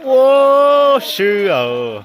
Ua, swb aw.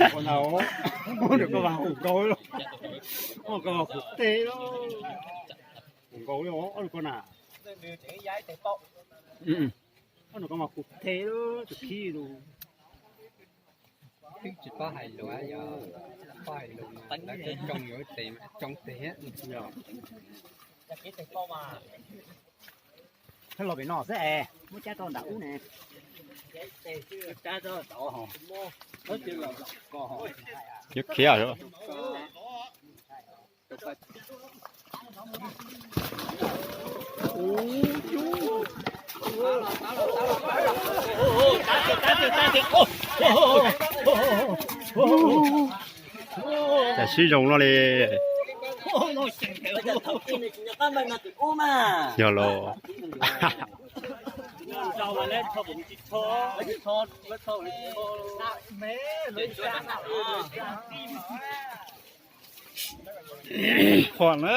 Ua ntawd, ua ntawd, koj vas hum nkaus, koj vas hum teg, hum nkaus li ob nus koj na. Ob nus koj mas hum teg lawm, tus khib lus. Twb tsis paub hais lus, yog paub hais lus mas lawv twb tsoo yuav tes mas tsoo tes. Los pem no xwb es muab cab rau nram ub ne. Yuav khiav. Cas sib zoo no li. Yog los. Qhuas na.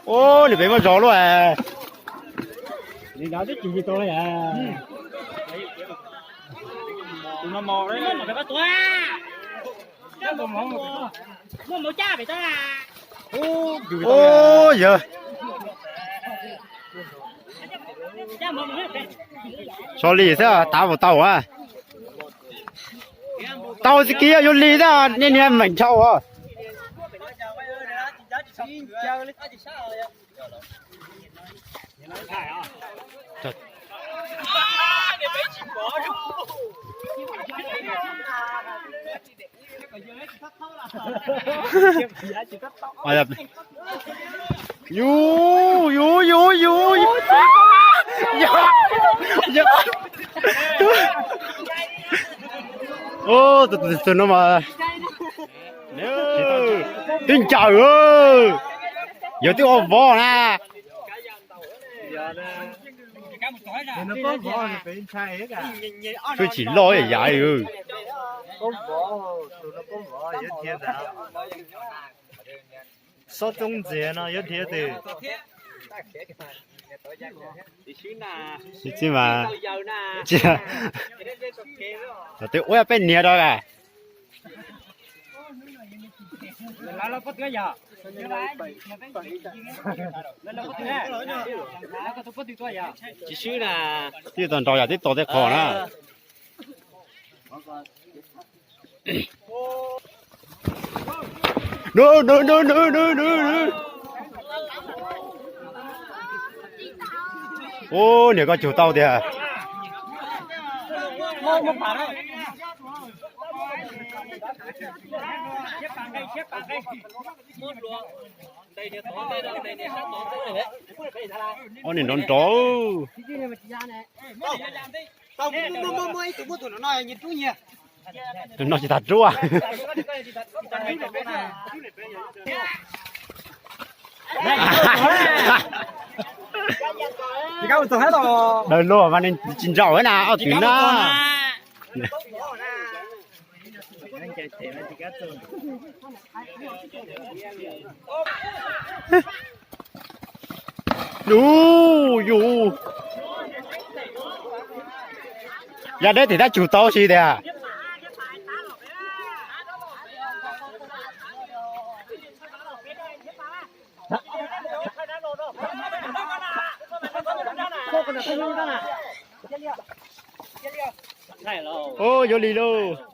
Ub, nws pem muaj zog luaj. Nws nrad twb tsis tau li. Tus no mos. Ub, yog. Tso li xwb, tav mus tau a. Tau tsis kiv yuav li xwb, niaj niag meem dhau. Yus, yus, yus, yus, yus. Tus no mas twb ncaws, yog twb ua vov na. Twb tsis loj yav. Xob txoob ntxiag no yuav dhia twg? Tsis mas, tsis, twb ua peb niag rau a. Tsis swb na. Twb tau nrau yam twb tau tej qho na. Ub, niam koj cug tau tiag. Ob niag nrov nrov. Tau, muaj, muaj, muaj ib tug muab tus no no nyias rub nyias. Tus no tsis tas ruaj. Daws luag mas nws tsis nraum na, ob tug na. Yus, yus, ya deb tim tab cug tau si tiag. Ua, yuav lig lauj.